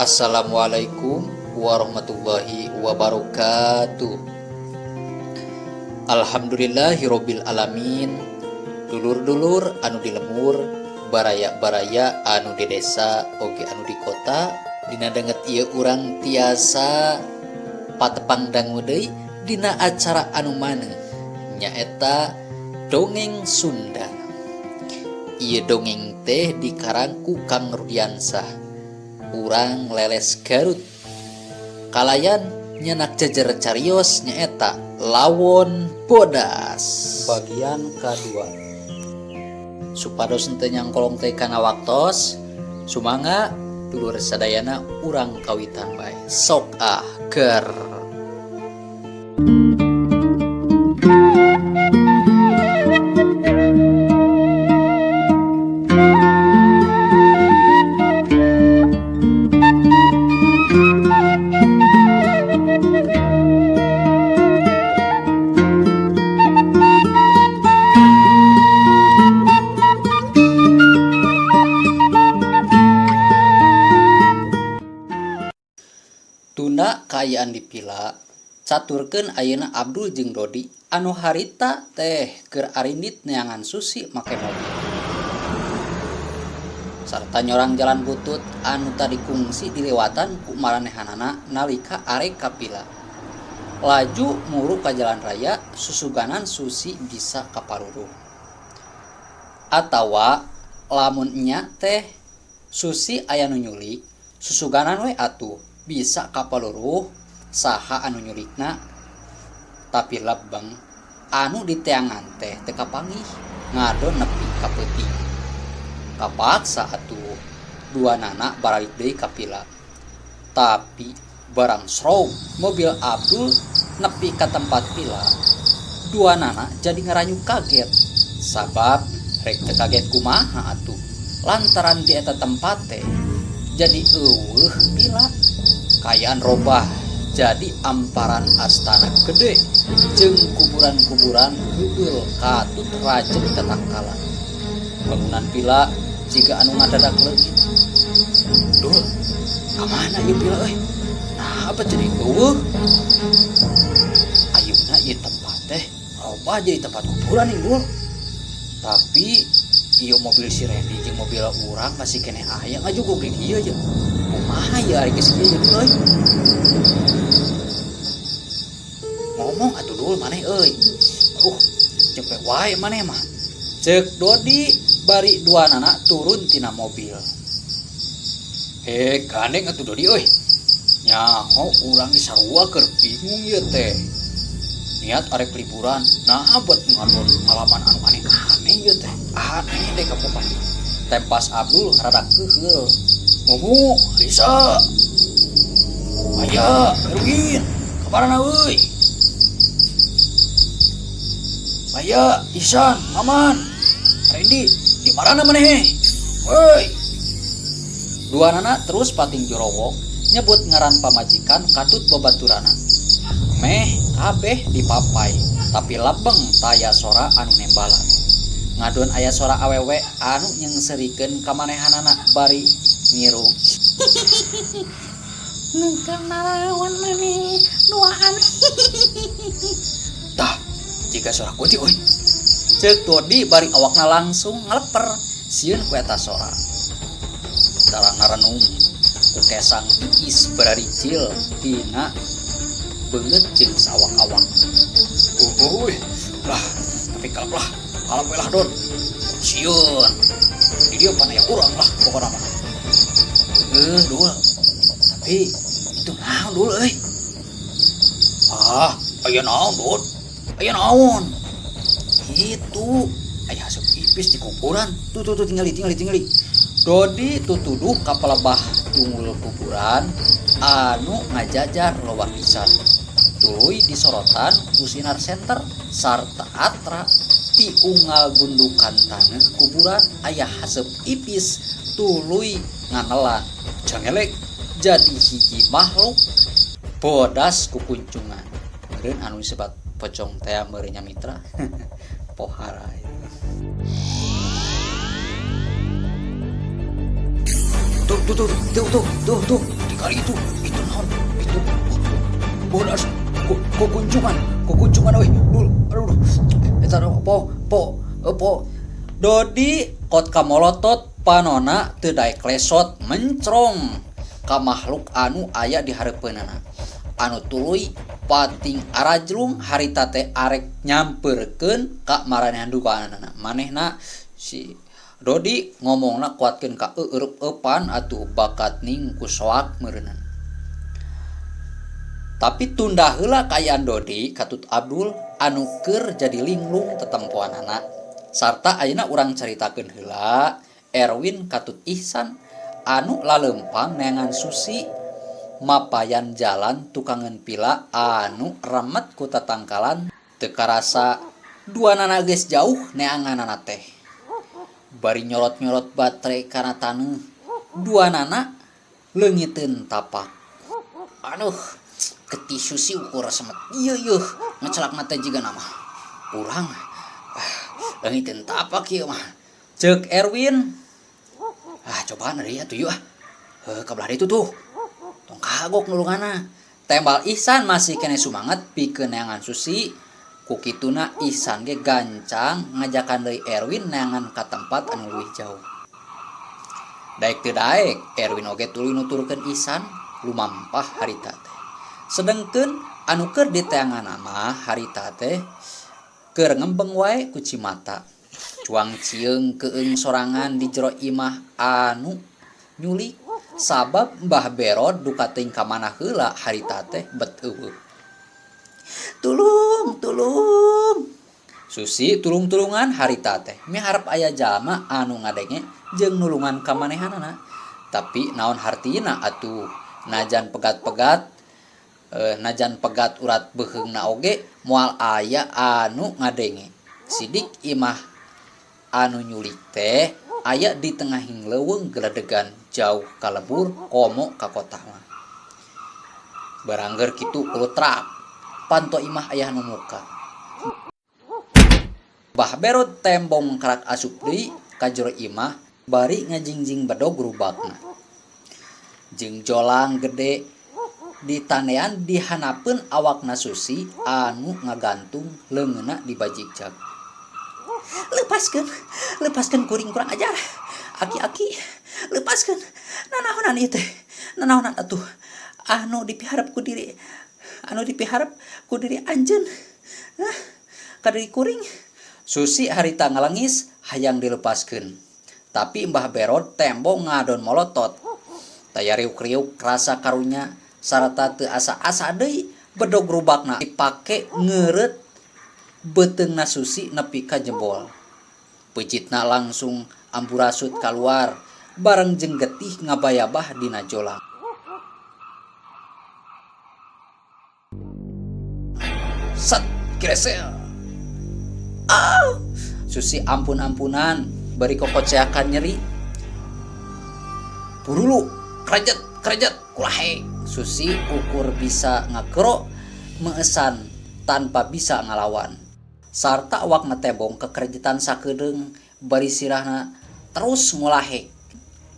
Assalamualaikum warahmatullahi wabarakatuh. Alhamdulillahirabbil alamin. Dulur-dulur anu di lembur, baraya-baraya anu di desa oge anu di kota, dina danget ieu urang tiasa patepang dangu deui dina acara anu maneh, nyaeta Dongeng Sunda. Ieu dongeng teh dikarang ku Kang Rudiansah, urang Leles, Garut, kalayan nyenak jejer carios, nyaeta Lawon Bodas bagian kedua. Supados henteu nyangkolong teh kana waktos, sumangga dulur sadayana, urang kawitan bae. Sok ah ger. Tunda kaayaan di vila, caturkeun ayeuna Abdul jeung Dodi anu harita teh keur arindit neangan Susi make mobil sarta nyorang jalan butut anu tadi kungsi dilewatan ku maranehanana nalika arek ka vila. Laju muru ka jalan raya, susuganan Susi bisa kaparuruh. Atawa lamun nya teh Susi aya nu nyulik, susuganan we atuh bisa kapaluruh saha anu nyulikna. Tapi lebeng anu diteangan teh teu kapanggih, ngadon nepi ka peuting. Kapaksa atuh duanana baralik deui ka vila. Tapi barang srog mobil Abdul nepi ka tempat vila, duanana jadi ngaranyuk kaget. Sabab rek teu kaget kumaha atuh, lantaran di eta tempat teh jadi euweuh vila, kaayaan robah jadi amparan astana gede jeung kuburan-kuburan heubeul katut rajeg tatakala. Bangunan vila jiga anu ngadadak leungit. "Dul, kamana ieu vila euy? Naha bet jadi euweuh? Ayeuna ieu tempat teh robah jadi tempat kuburan nih, Dul. Tapi ieu mobil si Randy jeung mobil urang masih keneh aya ngajuguk di dieu ye. Kumaha ya ari geus kieu ye, Dul euy? Ngomong atuh, Dul, maneh euy. Aduh, cepet wae maneh mah," ceuk Dodi bari duanana turun tina mobil. "Eh, gandeng atuh, Dodi euy. Nyaho urang di sarua keur bingung ieu teh. Niat arek liburan, nah bet ngadon ngalaman anu aneh-aneh ieu teh. Aneh deh kapokana," tempas Abdul rada keuheul. "Mumu, Lisa. Maya, Erwin, kabarna euy? Maya, Isan, Maman, Randy, di mana maneh? Woi." Duanana terus pating jorowok nyebut ngaran pamajikan katut babaturana. Meh kabeh dipapai, tapi lebeng taya sora anu nembalan. Ngadon aya sora awewe anu nyengserikeun kamanehanana bari ngirung. Nungkeun narawan maneh duaan. "Tah, jiga sora kunti euy," ceuk Dodi bari awakna langsung ngaleper sieun ku eta sora. Tara ngarenung ku kesang tiis bararicil tina beungeut jeung sawak-awak. "Uhuy, lah, tapi kalep lah, kalep we lah, Don. Sieun. Di dieu pan aya urang lah pokona mah. Eh, Dul. Tapi itu naon, Dul euy? Ah, aya naon, Dul? Aya naon? Itu aya haseup ipis di kuburan. Tuh tuh tuh, tingali tingali tingali." Dodi tutuduh ka palebah tunggul kuburan anu ngajajar loba pisan. Tuluy disorotan ku sinar senter sarta atra, ti unggal gundukan taneuh kuburan aya haseup ipis tuluy nganelan jangelek jadi hiji makhluk bodas kukuncungan. Meureun anu disebat pocong teh meureun nya, mitra, pohara itu. Tuh. Tuh tuh tuh tuh tuh tuh dikali itu itu naon itu bodas kukunjungan kukunjungan euy dul aduh eta po po po Dodi kot kamolotot panona teu daek lesot mencrong ka makhluk anu aya di hareupeunana anu tuluy pating arajlung harita teh arek nyamperkeun ka maranehan dukaanana manehna si Dodi ngomongna kuatkeun ka eueup-eupan atuh bakat ning ku soak meureunana. Tapi tunda heula kaayaan Dodi katut Abdul anu keur jadi linglung tetempoanana. Sarta ayeuna urang caritakeun heula Erwin katut Ihsan anu laleumpang neangan Susi mapayan jalan tukangeun pila anu remet ku tatangkalan teu karasa duanana geus jauh neanganana teh. Bari nyorot-nyorot batre kana taneuh duanana leungiteun tapak. Aduh, getih Susi ukur semet ieu yeuh ngecelakna teh jigana mah. Urang leungiteun tapak ieu mah. Ceuk Erwin. Ah, cobaan deui atuh yeuh ah. Heuh, ka belah ditu tuh. Tong kagok nulunganna. Tembal Ihsan masih keneh sumanget pikeun neangan Susi. Ku kituna Ihsan ge gancang ngajakan deui Erwin neangan ka tempat anu leuwih jauh. Daek teu daek, Erwin oge tuluy nuturkeun Ihsan lumampah harita teh. Sedengkeun anu keur diteanganna mah harita teh keur ngembeng wae ku cimata. Cuang cieung keung sorangan di jero imah anu nyulik sabab Mbah Berod duka teuing ka mana heula harita teh bet eueuh. Tulung, tulung. Susi tulung-tulungan harita teh miharep aya jalma anu ngadenge jeung nulungan ka manehanana. Tapi naon hartina atuh najan pegat-pegat najan pegat urat beuheungna oge moal aya anu ngadenge. Sidik imah anu nyulik teh aya di tengahing leuweung geledegan jauh ka lebur komo ka kota mah. Barangger kitu kulutrak panto imah aya nu muka. Bah Berod tembong karak asup deui ka jero imah bari ngajingjing bedog rubakna. Jeung jolang gede ditanean dihanapeun awakna Susi anu ngagantung leungeunna di bajigjag. Lepaskeun, lepaskeun kuring kurang ajar. Aki-aki, lepaskeun. Nanaonan ieu teh? Nanaonan atuh? Anu dipiharep ku diri, anu dipiharep ku diri anjeun. Hah? Ka diri kuring. Susi harita ngalengis hayang dilepaskeun. Tapi Mbah Berod tembong ngadon molotot. Taya riuk-riuk rasa karunya sarta teu asa-asa deui bedog rubakna dipake ngeureut beuteungna Susi nepi ka jebol. Peucitna langsung amburasut kaluar bareng jeung getih ngabayabah dina jolang. Sat kresel. Ah! Susi ampun-ampunan bari kokoceakan nyeri. Purulu krejet krejet kulahe. Susi ukur bisa ngakero meesan tanpa bisa ngalawan. Sarta awakna tembong kekerjetan sakedeung bari sirahna terus ngulahe.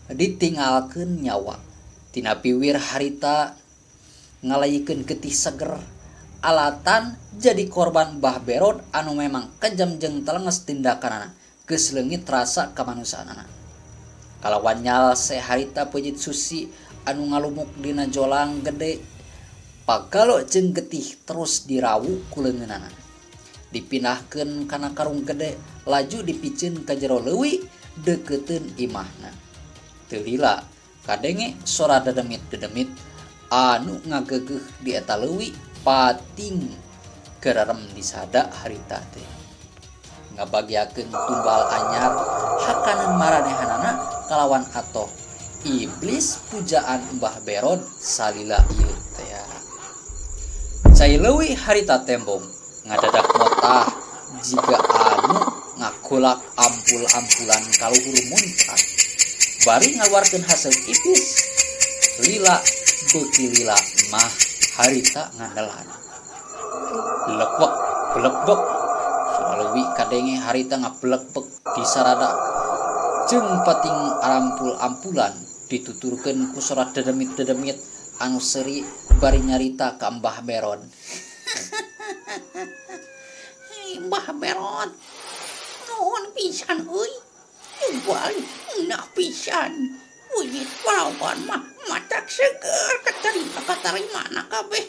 Ditinggalkeun nyawa. Tina piwir harita ngalayikeun getih seger. Alatan jadi korban Mbah Berod anu memang kejam jeung telenges tindakanana. Geus leungit rasa kamanusaanana. Kalawan nyalse harita peuncit Susi anu ngalumuk dina jolang gede. Pagalo jeung getih terus dirawu ku leungeunana. Dipindahkeun kana karung gede laju dipiceun ka jero leuwi deukeuteuun imahna. Teu lila kadenge sora dedemit-dedemit anu ngagegeuh di eta leuwi pating kererem disada harita teh. Ngabagiakeun tumbal anyar hakaneun maranehanana kalawan atoh iblis pujaan Mbah Berod salila ieu teh. Cai leuwih harita tembong ngadadak motah jiga anu ngakulak ampul-ampulan kaluhur muncrat. Bari ngaluarkeun hasil ipis lila beuki lila mah harita ngandelan. Blekbek blekbek sora leuwih kadenge harita ngablekbek disarada jeung pating arampul-ampulan. Dituturkeun ku sora dedemit-dedemit anu seuri bari nyarita ka Mbah Berod. Hei Mbah Berod, nuhun pisan euy. Jual ngeunah pisan. Duit parawan mah matak seger katarima katarimana kabeh.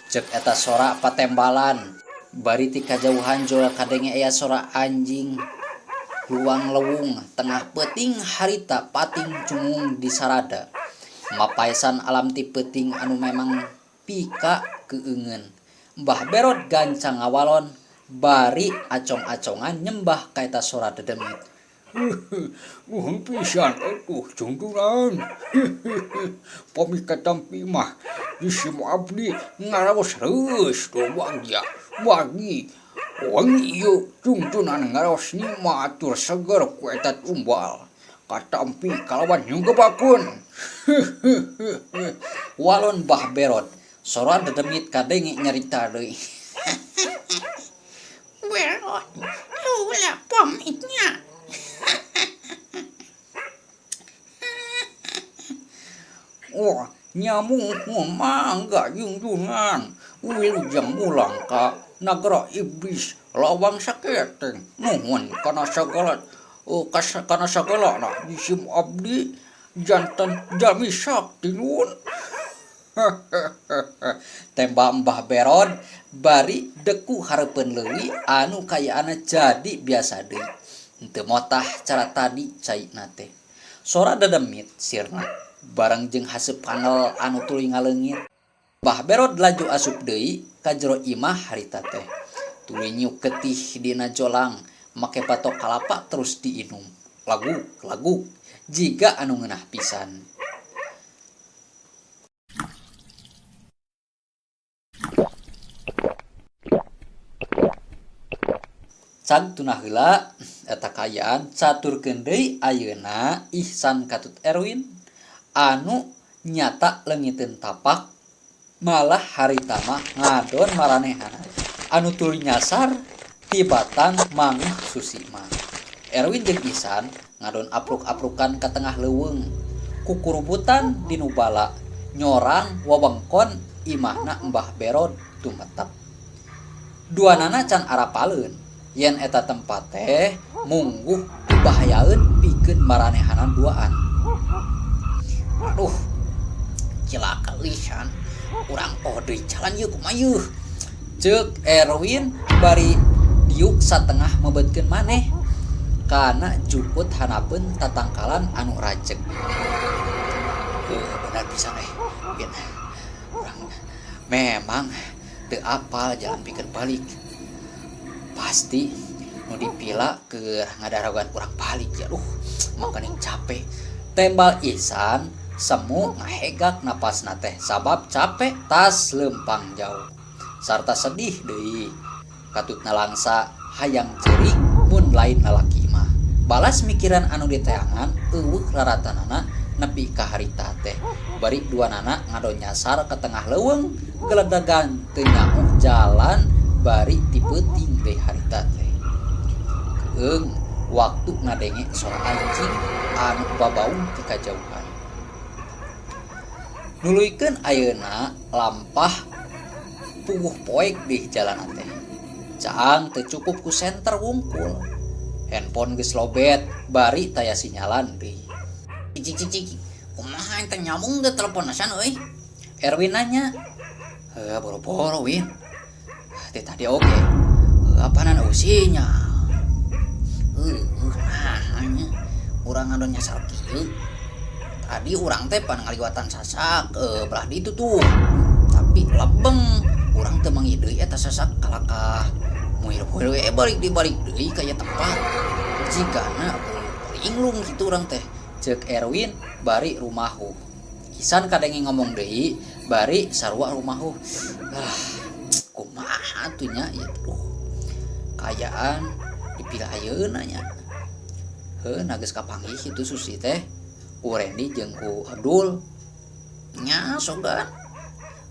Cek eta sora patembalan. Bari ti kajauhan jol kadenge aya sora anjing luang lewung tengah peuting harita pating cungung di sarada. Mapaesan alam ti peuting anu memang pika keungeun. Mbah Berod gancang ngawalon bari acong-acongan nyembah ka eta sora dedemit. Nuhun pisan atuh jungjuran. Pami katampi mah bisi abdi ngaraos reus bagja bagi wengi ieu jungjunan ngaraos nyima atur seger ku eta tumbal katampi kalawan nyunggebakeun. Walon Bah Berod sora dedemit kadenge nyarita deui. Berod, ulah pamitnya. Wah, nyamuhun mangga jungjungan. Wilujeng mulang ka nagara iblis lawang saketeng. Nuhun kana sagala kana sagala na jisim abdi janten jalmi sakti nuhun. Tembak Mbah Berod bari deku hareupeun leuwi anu kayaanna jadi biasa deui. Henteu motah cara tadi caina teh. Sora dedemit sirna bareng jeung haseup panel anu tuluy ngaleungit. Mbah Berod laju asup deui ka jero imah harita teh. Tuluy nyiuk getih dina jolang make batok kalapa terus diinum. Laguk laguk jiga anu ngeunah pisan. Cag tunah heula eta kaayaan caturkeun deui ayeuna Ihsan katut Erwin anu nyata leungiteun tapak malah harita mah ngadon maranehana anu tuluy nyasar ti batang mangeh susi mah. Erwin jeung Ihsan ngadon apruk-aprukan ka tengah leuweung kukurubutan di nu bala nyorang wewengkon imahna Mbah Berod tumetep. Duanana can arapaleun yen eta tempat teh mungguh dibahayaeun pikeun maranehanan duaan. Aduh, cilaka euy San. Urang poho deui jalan ieu kumaha yeuh. Ceuk Erwin bari diuk satengah mebetkeun maneh kana jukut hanapeun tatangkalan anu rajeg. Heuh bener pisan euy, Win. Urang memang teu apal jalan pikeun balik. Pasti nu dipila keur ngadaragan urang balik ya aduh makaning capek. Tembal Ihsan semu ngahegak napasna teh sabab capek tas leumpang jauh. Sarta sedih deui katutna langsa hayang ceurik mun lain lalaki mah. Balas mikiran anu diteangan eueuh raratanana nepi ka harita teh. Bari duanana ngadon nyasar ka tengah leuweung geledegan teu nyaoh jalan bari ti peuting deui harita teh. Keung waktu ngadenge sora anjing anu babaung ti kajauhan. Nuluykeun ayeuna lampah puguh poek dih jalanna teh. Caang teu cukup ku senter wungkul. Handphone geus lobet bari taya sinyalan deui. Cik cik cik, kumaha ente nyambung teu telepon San euy? Erwin nanya. Heuh boro-boro Win. Ti tadi oge. Heuh apanan eueuh sinyal. Heuh naha nya urang ngadon nyasar kieu. Tadi urang teh pan ngaliwatan sasak belah ditu tuh. Tapi lebeng urang teu manggih deui eta sasak kalakah muhir-muhir we balik deui balik deui ka ieu tempat. Jigana linglung kitu urang teh. Ceuk Erwin bari rumahuh. Isan kadenge ngomong deui bari sarua rumahuh. Ah, kumaha atuh nya ieu teh duh. Kaayaan dipilih ayeuna nya. Heuh nah geus kapanggih kitu Susi teh ku Rendi jeung ku Abdul. Nya sugan.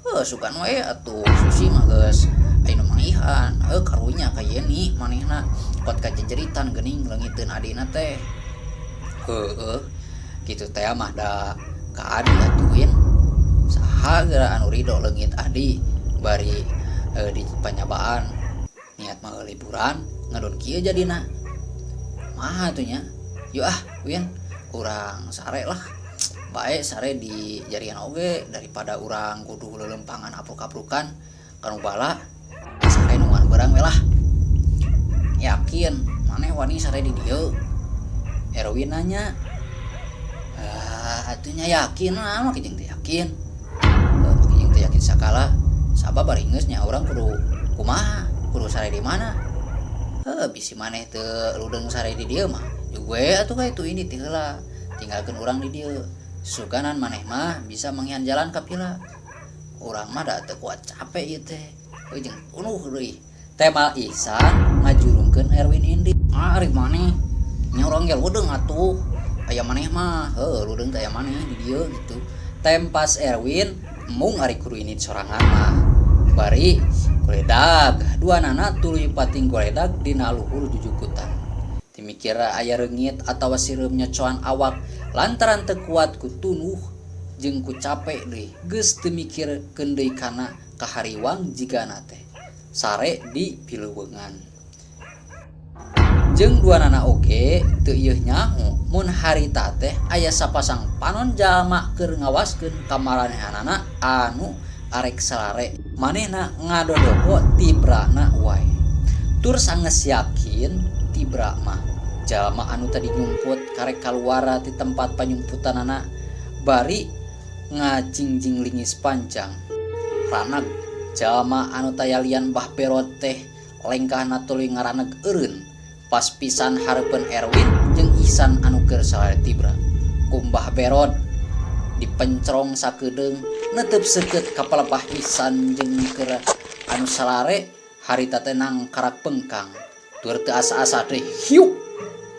Heuh sugan we atuh Susi mah geus aya nu manggihan. Heuh karunya ka Yeni manehna kot kajejeritan geuning leungiteun adina teh. Heueuh, kitu tea mah da ka Adi atuh Win. Saha geura anu ridho leungit Adi bari di panyabaan niat mah liburan ngadon kieu jadina. Kumaha atuh nya? Yuk ah Win, urang sare lah. Bae sare di jarian oge daripada urang kudu leuleumpangan apruk-aprukan kanu bala. Sare nungguan beurang we lah. Yakin maneh wani sare di dieu? Erwin nanya. Ah, atuh nya yakin lah, make jeung teu yakin. Make jeung teu yakin sakala. Sabab bari geus nya urang kudu kumaha, kudu sare di mana. Heuh, bisi maneh teu ludeung sare di dieu mah. Jug we atuh ka itu ini ti heula. Tinggalkeun urang di dieu. Suganan maneh mah bisa manggihan jalan ka pila. Urang mah da teu kuat capek ieu teh. Heuh jeung tunduh deui. Temal Ihsan ngajurungkeun Erwin Indi. Ah, ari maneh nya urang ge ludeung atuh. Aya maneh mah, heuh ludeung teh aya maneh di dieu gitu. Tempas Erwin embung ari kudu indit sorangan mah. Bari goledag, duanana tuluy pating goledag dina luhur jujukutan. Timikir aya reungit atawa sireum nyocoan awak lantaran teu kuat ku tunduh jeung ku cape deui geus teu mikirkeun deui kana kahariwang jigana teh sare di pileuweungan. Jeung duanana oge teu ieuh nyaho mun harita teh aya sapasang panon jalma keur ngawaskeun ka maranehanana anu arek salare manehna ngadodoho tibrana wae. Tur sanggeus yakin tibra mah jalma anu tadi nyumput karek kaluar ti tempat panyumputanana bari ngajingjing lingis panjang. Raneg jalma anu tayalian Bah Berot teh lengkahna tuluy ngaraneg eureun pas pisan hareupeun Erwin jeung Ihsan anu keur salare tibra. Ku Mbah Berot dipencrong sakedeung netep seukeut ka palebah Ihsan jeung keur anu salare harita teh nangkarak pengkang. Tur teu asa-asa teh hiuk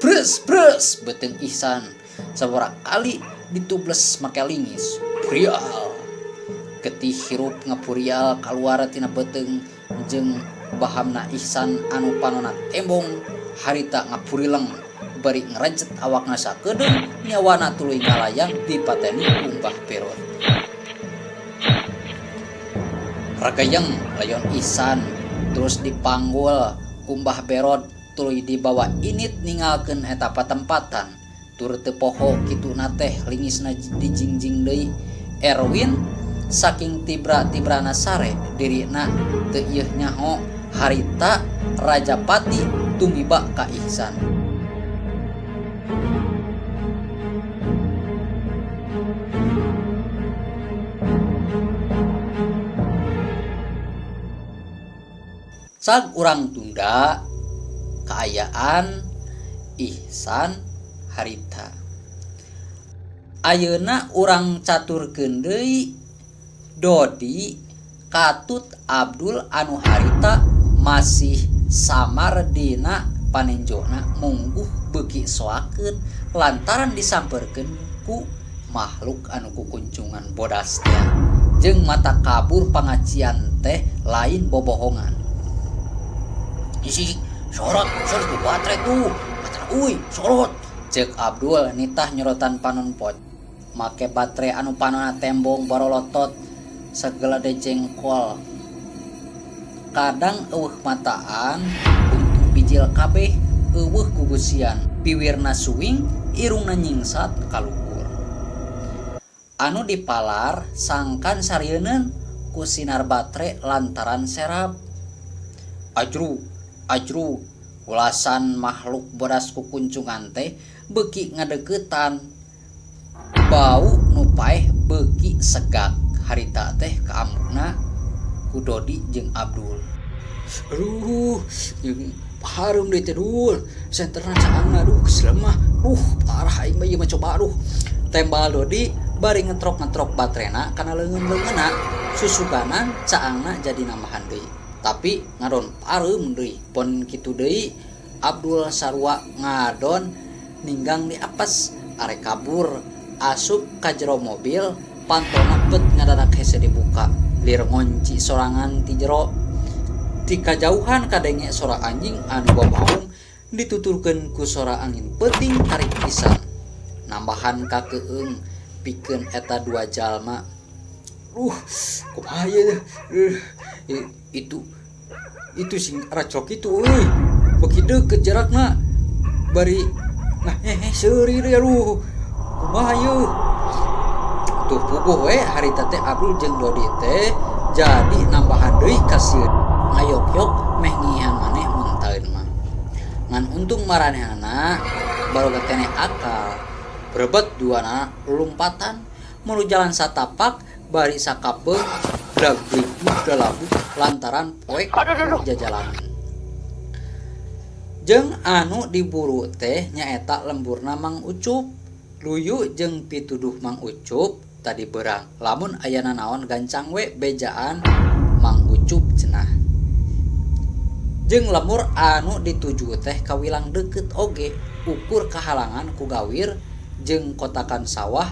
bres bres beuteung Ihsan sababaraha kali ditubles make lingis. Purial getih hirup ngapurial kaluar tina beuteung jeung bahamna Ihsan anu panonna tembong harita ngapurileng bari ngarejet awakna sakedeung nyawana tuluy ngalayang dipateni ku Mbah Berot. Ragayeng layon Ihsan terus dipanggul ku Mbah Berot tuluy dibawa init ninggalkeun eta patempatan. Tur teu poho kituna teh lingisna dijingjing deui. Erwin saking tibra-tibrana sare dirina teu ieuh nyaho harita Rajapati tumiba ka Ihsan. Cag urang tunda kaayaan Ihsan harita. Ayeuna urang caturkeun deui Dodi katut Abdul anu harita masih samar dina panenjona mungguh beuki soakeun lantaran disampeurkeun ku makhluk anu kukuncungan bodas teh jeung mata kabur pangacian teh lain bobohongan. Isi sorot sorot ku baterai tuh baterai uy sorot ceuk Abdul nitah nyorotan panon poc make baterai anu panonna tembong barolotot segala de jengkol. Kadang eueuh mataan untung bijil kabeh eueuh gugusian piwirna suwing irungna nyingsat kaluhur. Anu dipalar sangkan sarieun ku sinar batre lantaran serap. Ajrug ajrug ulasan makhluk bodas kukuncungan teh beuki ngadeuketan. Bau nu paeh beuki segak harita teh kaambuna ku Dodi jeung Abdul. Aduh, jeung hareum deui teh Dul. Senterna caangna aduh kesel mah. Duh, parah aing mah ieu mah coba aduh. Tembal Dodi bari ngetrok-ngetrok baterena kana leungeun-leungeunna susuganan caangna jadi nambahan deui. Tapi ngadon pareum deui. Pon kitu deui Abdul sarua ngadon ninggang di apes arek kabur asup ka jero mobil pantona bet ngadadak hese dibuka. Lir ngonci sorangan ti jero. Ti kajauhan kadenge sora anjing anu babaung dituturkeun ku sora angin peuting tarik pisan. Nambahan kakeung pikeun eta dua jalma. Duh, kumaha ieu teh? Itu itu sing racok itu euy. Beuki deukeut jarakna. Bari ngahehe seuri deui aduh. Kumaha ieu? Tuh puguh we harita teh Abdul jeung Dodi teh jadi nambahan deui kasieun. Ngayok-yok meh ngihan maneh muntaeun mah. Ngan untung maranehna baroga keneh akal. Brebet duana lumpatan mulu jalan satapak bari sakapeung drag-drigdug dalabuh lantaran poek jajalanan. Jeung anu diburu teh nyaeta lemburna Mang Ucup. Luyu jeung pituduh Mang Ucup tadi beurang lamun aya nanaon gancang we bejaan Mang Ucup cenah. Jeung lembur anu dituju teh kawilang deukeut oge ukur kahalangan ku gawir jeung kotakan sawah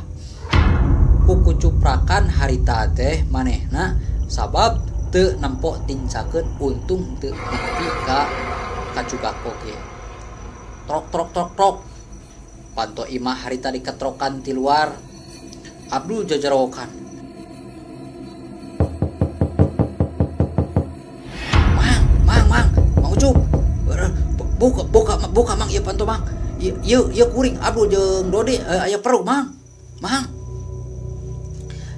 ku kucuprakan harita teh manehna sabab teu nempo tincakeun untung teu nepi ka kacugak oge. Trok trok trok trok. Panto imah harita diketrokan ti luar. Abdul jajarokan. Mang, mang, mang, Mang Ucup. Buka, buka, buka mang ieu panto mang. Ieu, ieu kuring Abdul jeung Dodi aya perlu mang. Mang.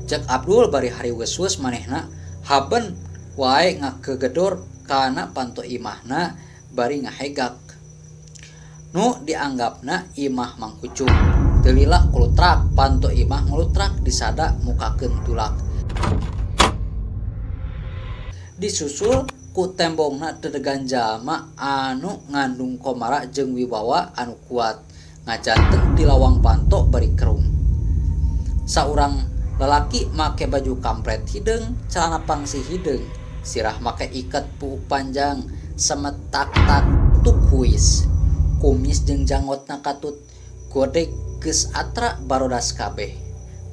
Cek Abdul bari hariweus-weus manehna haben wae ngakegedor kana panto imahna bari ngahegak. Nu dianggapna imah Mang Ucup. Teu lila kulutrak panto imah ngelutrak disada mukakeun tulak. Disusul ku tembongna dedegan jalma anu ngandung komara jeung wibawa anu kuat ngajanteng di lawang panto bari kerung. Saurang lalaki make baju kampret hideung, celana pangsi hideung, sirah make iket puuk panjang, semet tak-tak tuk huis. Kumis jeung janggotna katut godeg geus atra barodas kabeh.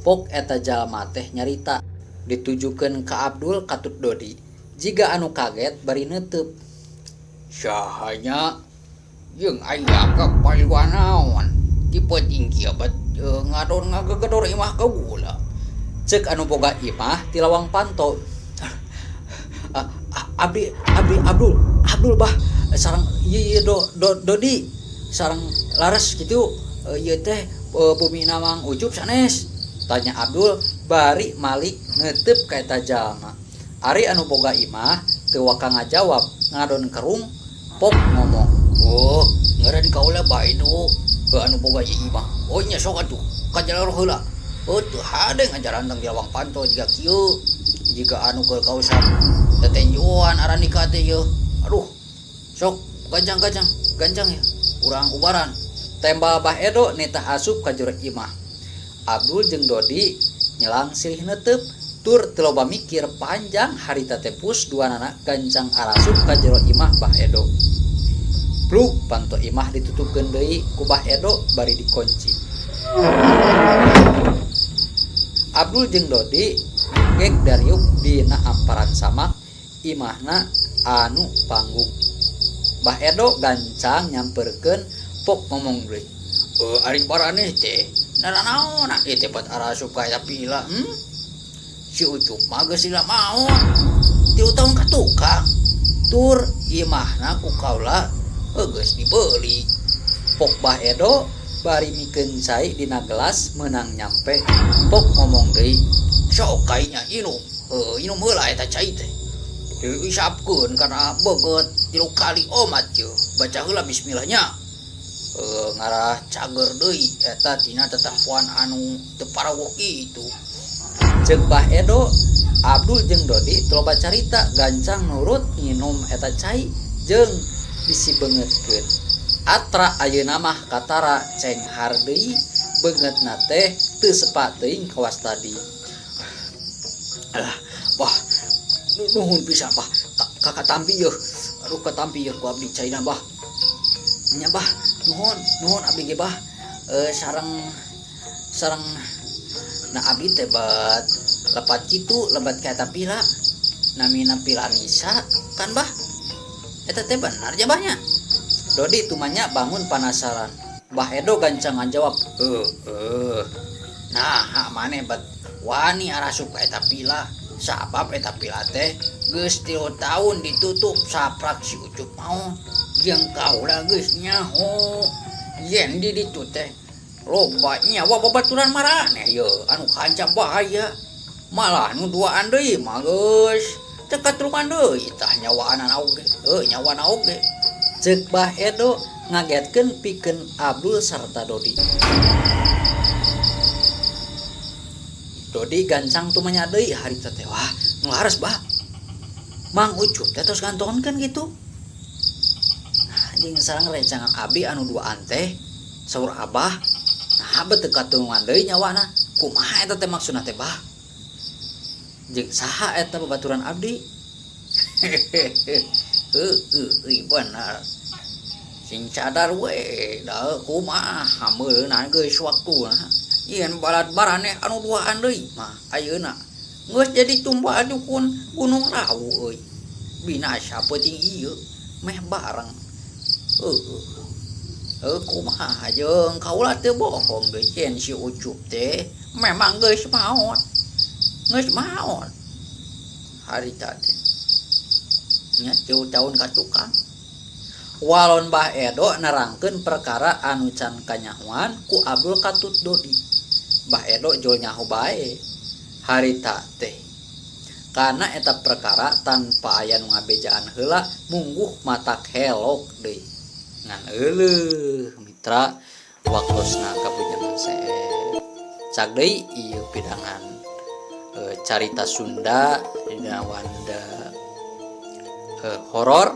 Pok eta jalma teh nyarita ditujukeun ka Abdul katut Dodi. Jiga anu kaget bari neuteub. Saha nya jeung aya kapaluan naon ti peuting kieu bet ngadon ngagegedor imah kaula. Ceuk anu boga imah ti lawang panto. Abdi abdi Abdul Abdul bah sareng ieu ieu do, do Dodi sareng laras kitu ieu teh bumina Mang Ucup sanes, tanya Abdul bari malik neuteub ka eta jalma. Ari anu boga imah teu waka ngajawab ngadon kerung pok ngomong. Oh, ngaran kaula bae do anu boga ieu imah. Oh nya sok atuh ka jalur heula. Oh teu hade ngajarantang di lawang panto jiga kieu. Jiga anu keur kausap tetenjoan aranika teh ieu. Aduh, sok gancang-gancang, gancang ya. Urang ubaran. Tembal Bah Edo nitah asup ka jero imah. Abdul jeung Dodi nyelang silih neuteub tur teu loba mikir panjang harita teh pus duanana gancang arasup ka jero imah Bah Edo. Pluk panto imah ditutupkeun deui ku Bah Edo bari dikunci. Abdul jeung Dodi gek dariuk dina amparan samak imahna anu panggung. Bah Edo gancang nyamperkeun pok ngomong deui. Ari baraneh teh naranaon ieu teh bat arasup ka eta pila? Si Ucup mah geus lila maot. 3 tahun ka tukang. Tur imahna ku kaula geus dibeli. Pok Bah Edo bari mikeun cai dina gelas meunang nyampe. Pok ngomong deui. Sok kainya inum. Inum heula eta cai teh. Diisapkeun kana beungeut 3 kali omat yeuh. Baca heula bismillahnya. Ngarah cager deui eta tina tetempoan anu teu parawoh kitu. Ceuk Bah Edo, Abdul jeung Dodi teu loba carita gancang nurut nginum eta cai jeung disibeungeutkeun. Atra ayeuna mah katara cenghar deui beungeutna teh teu sepa teuing kawas tadi. Alah, bah, nuhun pisan bah. Kakatampi yeuh. Aduh katampi yeuh ku abdi caina bah. Nya bah, nuhun, nuhun abdi ge bah. Sareng sareng na abdi teh bat lepat kitu lebat ka eta pila. Namina pila Nisa kan bah. Eta teh benar ja bahnya. Dodi tumanya bangun panasaran. Bah Edo gancang ngajawab, "Heueuh. Naha maneh bet wani arasup ka eta pila? Sabab eta pila teh geus 3 taun ditutup saprak si Ucup maot. Jeung kaula geus nyaho yen di ditu teh loba nyawa babaturan maraneh yeuh anu kancam bahaya. Malah nu duaan deui mah geus teu katulungan deui tah nyawaanana oge, heuh nyawana oge." Ceuk Bah Edo ngagetkeun pikeun Abdul sarta Dodi. Dodi gancang tumanya deui harita teh, wah nu laras bah. Mang Ucup teh tos ngantonkeun kitu. Nah, jeung sareng rencangan abdi anu duaan teh saur Abah, nah bet teu katulungan deui nyawana. Kumaha eta teh maksudna teh bah? Jeung saha eta babaturan abdi? Heueuh euy bener. Sing cadar we da kumaha meureunna geus waktuna. Yen balad baraneh anu duaan deui mah ayeuna geus jadi tumbal dukun Gunung Lawu euy. Binasa peuting ieu meh bareng. Heueuh. Heuh kumaha jeung kaula teu bohong deui yen si Ucup teh memang geus maot. Geus maot. Harita teh. Nya 3 taun ka tukang. Walon Bah Edo nerangkeun perkara anu can kanyahoan ku Abdul katut Dodi. Bah Edo jol nyaho bae harita teh. Karena eta perkara tanpa aya nu ngabejaan heula mungguh matak helok deui. Ngan euleuh mitra waktosna kabujangan seep. Cak deui ieu pidangan carita Sunda dina wanda horor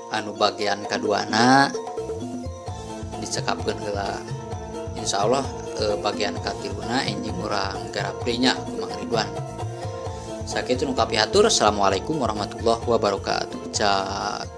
anu bagian kaduana dicekapkeun heula. Insyaallah bagian katiluna enjing urang garap deui nya ku Mang Ridwan. Sakitu nu kapihatur. Assalamualaikum warahmatullahi wabarakatuh. Cak.